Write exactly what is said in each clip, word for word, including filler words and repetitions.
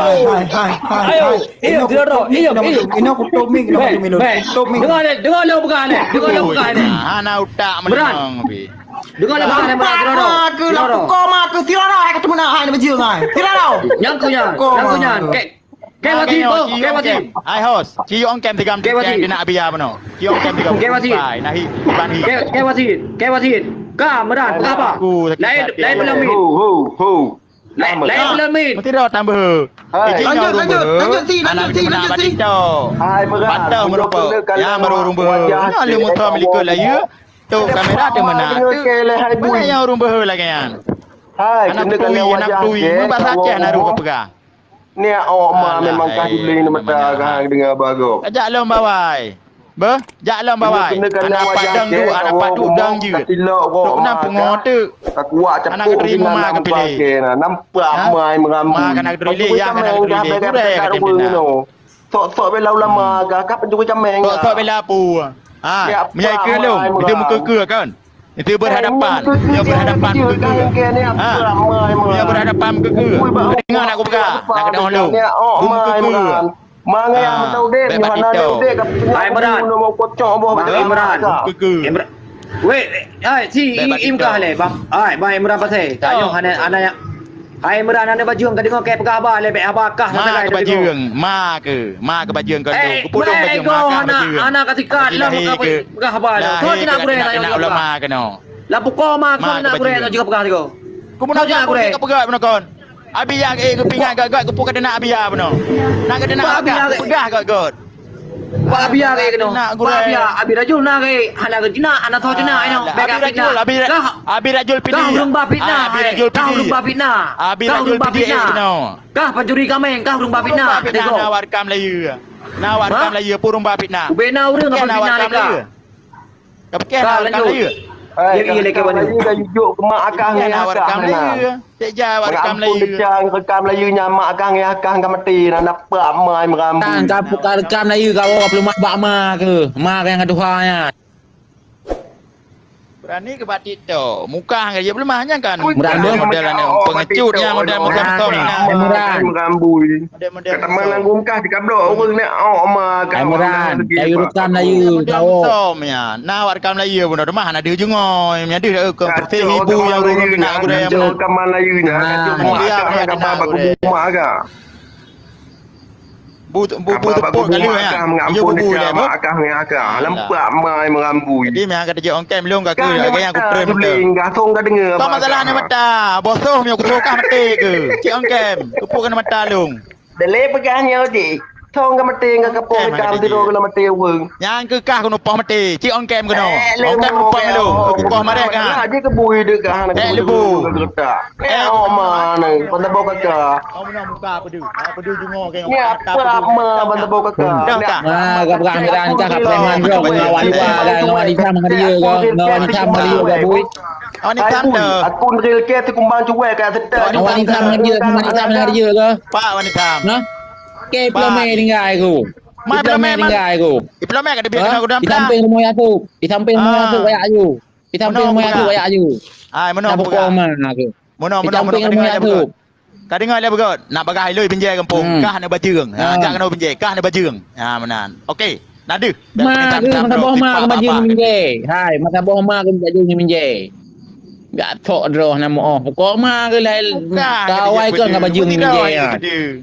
Hai, hai, hai, hai, hai. Ayo, iyo, sidroe, iyo, iyo. Inoe kutôp mic, inoe kutôp mic. Dengar lé, dengar lé peugah lé, dengar lé peugah lé. Hana utak meunang pih. Dengar lé peugah lé, sidroe. Aku lah pukul mak aku, sidroe, hai kata meunang, hai, nak bajeueng, hai. Sidroe. Nyang ku nyan, nyang ku nyan. Kek, kek wati, kek wati. Hai host, ci Ong Kem tigam. Kek wati. Dia nak biar meunoe. Ci Ong Kem tigam. Kek wati. Hai, nahi, bani. Kek, kek wati, kek wati. Ka, Medan, peugah apa? Lain, lain peuleumin. Ho, ho, ho. Lain, lain peuleumin. Mesti dah tambah. Hai. Lanjut, lanjut, lanjut, si, lanjut, si, lanjut, si. Hai, Medan. Patah meurupok. Yang baru rumah. Yang lima tahun melikot lah, ya. Tu kamera tu mana? Tu. Mana yang rumah lagi yang? Hai, anak kena kena tui, wajah anak tui. Membahas Aceh nak rumah pegang. Ni awak ma memang kah dibeli ni mata kah dengar bago. Ajak lom bawai. Beh, jak lom bawai. Anak padang tu, anak padu dang je. Tu kena pengoh tu. Anak terima ma ke pilih. Nampak mai merambu. Ma kena drilih ya kena drilih. Sok-sok bela ulama kah, kah pencuri cameng. Sok-sok bela apa? Ha, menyai ke lom. Itu muka ke kan? Itu berhadapan. Dia berhadapan muka ke. Ha. Dia berhadapan muka ke. Dengar nak aku pegang. Nak kena ulu. Muka ke. Mangai yang tahu dek, Yohana dek, dek. Hai Imran. Nomor kocok boh. Bang Imran. Muka ke. Imran. Weh, hai si Im kah le, bang. Hai, bang Imran pasai. Tanyoe hana, hana Hai Imran, hana bajeueng ka deungoe keu peugah haba lé, bèk haba kah sagai ka deungoe. Ma ke bajeueng, ma ke bajeueng ka deungoe. Kupulung bajeueng ma ka bajeueng. Hana ka sikat lom ka peugah haba lom. Kau nak gurèe nak ulama keunoe. Lah pukoe ma kau nak gurèe nak juga peugah sigoe. Kau nak gurèe ka peugah bunoe kon. Abi ya ke keu pingat gak-gak keu peugah nak abi ya bunoe. Nak keu nak peugah gak-gak. Bak Abi aré keunoe. Bak Abi, Abi Rajul na aré, hana reujinak, hana soe jinak inoe. Bèk Abi Rajul, Abi Rajul pidie. Kah ureueng ba fitnah. Abi Rajul pidie. Kah ureueng ba fitnah. Abi Rajul pidie keunoe. Kah pancuri kaméng, kah ureueng ba fitnah. Na warkam layeue. Na warkam layeue, peue ureueng ba fitnah. Ubé na ureueng ba fitnah lé kah. Ka piké hana rekam layeue? Hai, ka rekam layeue dah jujok keu mak akang ngon akang na. Cek ja awak rekam layeue. Rekam layeue nyan mak akang ngon akang ka maté na, na peuamai meurambu. Tang ka, ka rekam layeue ka woe ka peuleumah bak ma keuh. Ma nyang ka tuha nyan. Berani keu bak TikTok. Muka hana jeuet peuleumah nyan kan. Berani. Model aneuk pengecut nyan, model muka beutôi nyan. Hai Imran. Meurambu. Model-model. Kata manang gungkah dikablok ureueng ni, oh, ma ka. Hai Imran, kayu rekam layeue, kau. Som ya. Na awak rekam layeue pun dah mah, na deuh jungoi. Meunyo deuh, eh, keu bersih ibu nyang ureueng keunak gurèe. Rekam layeue nya. Dia kena gurèe. Bu, bu, bu tepuk kali ya. Yo bu ya, bu. Lampak mai meurambu. Jadi meh kata cik ongkem lôn ka keu lagèe nyang kutrön tu. Kau masalah ni mata. Bosoh meunyo kutrön kah maté ke. Cik ongkem, tepuk kena mata lôn. Delé peugah nyoe jih. Thong ka maté ngon kapong itam tiroe keunoe maté ureueng. Nyang keu kah keunoe poh maté, cik ongkem keunoe. Ongkem poh malu, poh mareh kah. Aji keu bui deuk kah aneuk lebu. Eh, oh ma nang, ban tabo kaka. Oh, meunan muka peudeuh. Ah, peudeuh jungô ke. Ni apa ma ban tabo kaka? Dah kah? Ma, ka peugah Miran kah, ka preman droe, ngon awak luwa dah, ngon awak Nizam ngon dia ke, ngon awak Nizam ngon dia ke, bui. Awak Nizam dah. Aku neril ke si kumbang cuwèk kat setan. Awak Nizam ngon dia, ngon awak Nizam ngon dia ke? Pak Wanita. Nah. Ke Iplome tinggai aku. Mai Iplome tinggai aku. Iplome ka dibiak kena gudang. Di samping rumah Yasuk. Di samping rumah Yasuk kayak ayu. Di samping rumah Yasuk kayak ayu. Hai, meunoe peugah. Meunoe, meunoe, meunoe ka deungoe lé beugöt. Ka deungoe lé beugöt. Nak bagah iloi binjai gampông. Kah na bajeueng. Ha, jak keunoe binjai. Kah na bajeueng. Ha, meunan. Okey. Na deuh. Ma keuh masa boh ma keuh bajeueng binjai. Hai, masa boh ma keuh bajeueng binjai. Gak tok droh na moh. Pokok ma keuh lai kawai keuh ka bajeueng binjai.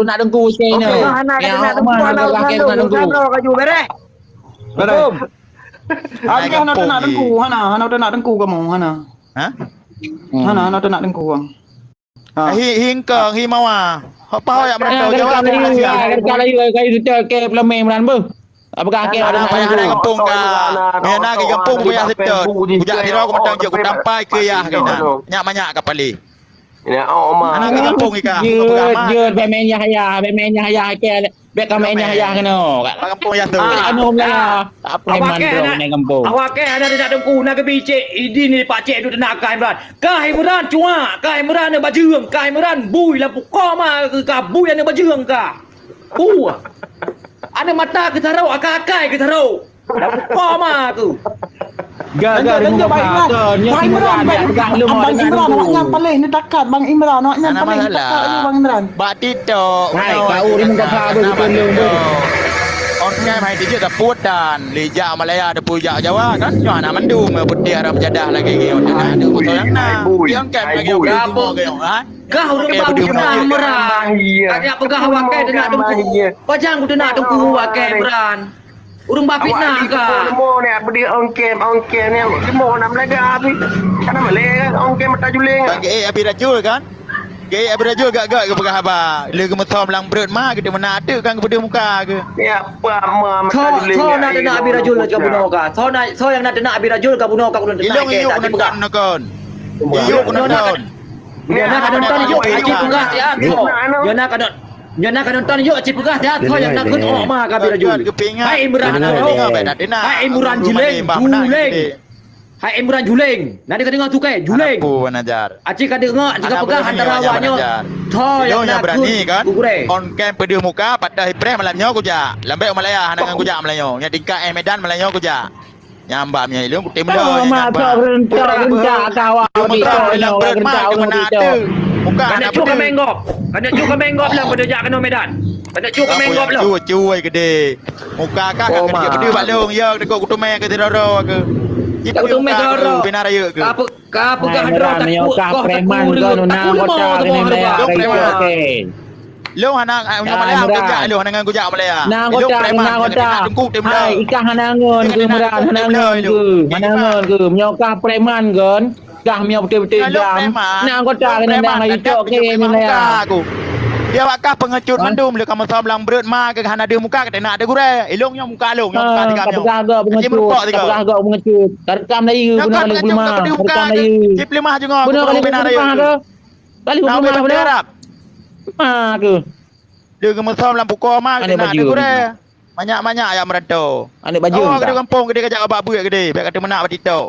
teunak teungku cek inoe. Hana teunak teungku, hana urusan lôn. Hana laju beres. Beres. Hana teunak teungku, hana, hana teunak teungku kamoe, hana. Ha? Hana, hana teunak teungku. Ha. Hi, hi engkong, hi mawa. Apa ho jak meurantau? Jawab. Kalau kayu, kayu seutôt ke Peuleumeng Imran beuh. Apakah ke ada payah hana gampông ka? Meunan ke gampông payah seutôt. Kujak sidroe ku mantong jeuet kutampai keu yah keunan. Nyak manyak ka paleng. Hana ke gampông ika. Jeuet, jeuet, bèk meunyah yah, bèk meunyah yah ke. Bèk ka meunyah yah keunoe. Bak gampông yah tu. Anu meunyah. Preman droe keunan gampông. Awak ke hana teunak teungku, na geubi cek, idin ni Pak Cek duek teunak kah Imran. Kah Imran cuak, kah Imran aneuk bajeueng, kah Imran bui lam pukoe ma keu kah bui aneuk bajeueng kah. Uh. Aneuk mata keu sarok, akai-akai keu sarok. Dah pukoe ma aku. Ga, ga, Bang Imran, Bang Imran, Bang Imran, awak nyan paléh neutakat, Bang Imran, awak nyan paléh neutakat, Bang Imran. Bak TikTok. Hai, kau ni muka kau tu, tu, tu, tu. On cam hai tijak dapat dan lijak Malaya ada pujak Jawa kan? Nyoh anak mandum putih haram jadah lagi. Nyoh anak mandum yang nak. Yang kan lagi orang semua ke orang. Kah ureueng bak fitnah Imran. Ka jak peugah awak kèe teunak teungku. Pajan ku teunak teungku awak kèe Imran. Ureueng bak fitnah kah. Awak ni ongkem, ongkem ni semua nak melaga habis. Kana malèe kan ongkem mata juling. Bagi eh Abi Rajul kan? Gaya Abi Rajul gak-gak geupeugah haba. Le geumeusom lam brot ma geuteumeunak teuk kan geupeudeuh muka ke. Ya, apa ma mata juling. Tho na teunak Abi Rajul ka bunoe ka. Tho na, tho nyang na teunak Abi Rajul ka bunoe ka ulôn teunak kèe. Ilong iyuk nonton kon. Iyuk nonton. Nyoe na ka nonton yuk, aci peugah siat. Nyoe na ka non-, nyoe na ka nonton yuk, aci peugah siat. Nyoe na ka nonton yuk, aci peugah siat. Hai Imran, hai Imran Juleng, Juleng. Hai Imran Juleng. Na ka deungoe tukai, Juleng. Aci ka deungoe, aci ka peugah antara awak nyoe. Tho nyang na berani kan? On cam peudeuh muka, patah ipreh malam nyoe kujak. Lambek Malaya, hana ngan kujak malam nyoe. Nyan tingkat eh Medan malam nyoe kujak. Nyang bak minyeuk ilong kutem lom. Oh, mak, sok rentak, rentak kawak di kau nyoe, rentak ureueng di kau. Bukan. Kena cuk kemeng gop. Kena cuk kemeng gop lah, pada jak kena Medan. Kena cuk kemeng gop lah. Cuy, cuy gede. Muka kak ka kena peudeuh bak long, ya, dekat kutumai ke tiroro ke. Kutumai tiroro. Bina raya ke. Ka peugah droe takut, kah preman takut, kon, takut nang lemah kota teuma nang lemah. Dong preman. Lôn hana, nyoe Malaya kujak lôn, hana ngan kujak Malaya. Nang kota, nang kota. Hai, ikah hana ngon keu Imran, hana ngon keu, hana ngon keu. Meunyoe kah preman kon, kah meunyoe beutôi-beutôi dam. Nang kota keunan dang icok ke Malaya. Dia awak kah pengecut mandum lé kamoe som lam brot ma ke hana deuh muka ke teunak deuh gurée. Ilong nyoe muka lôn, nyoe muka tigam nyoe. Peugah gok pengecut, peugah gok pengecut. Tarekam laju bunoe kali peulumah. Tarekam laju. Cip limah jengok. Bunoe kali peulumah ke? Kali peulumah bunoe. Ah ke. Dia geumeusom lam pukoe ma kena ada gurée. Manyak-manyak ayam merantau. Aneuk bajeueng. Oh, gede gampông gede kajak abak buet gede. Biar kata meunak bak TikTok.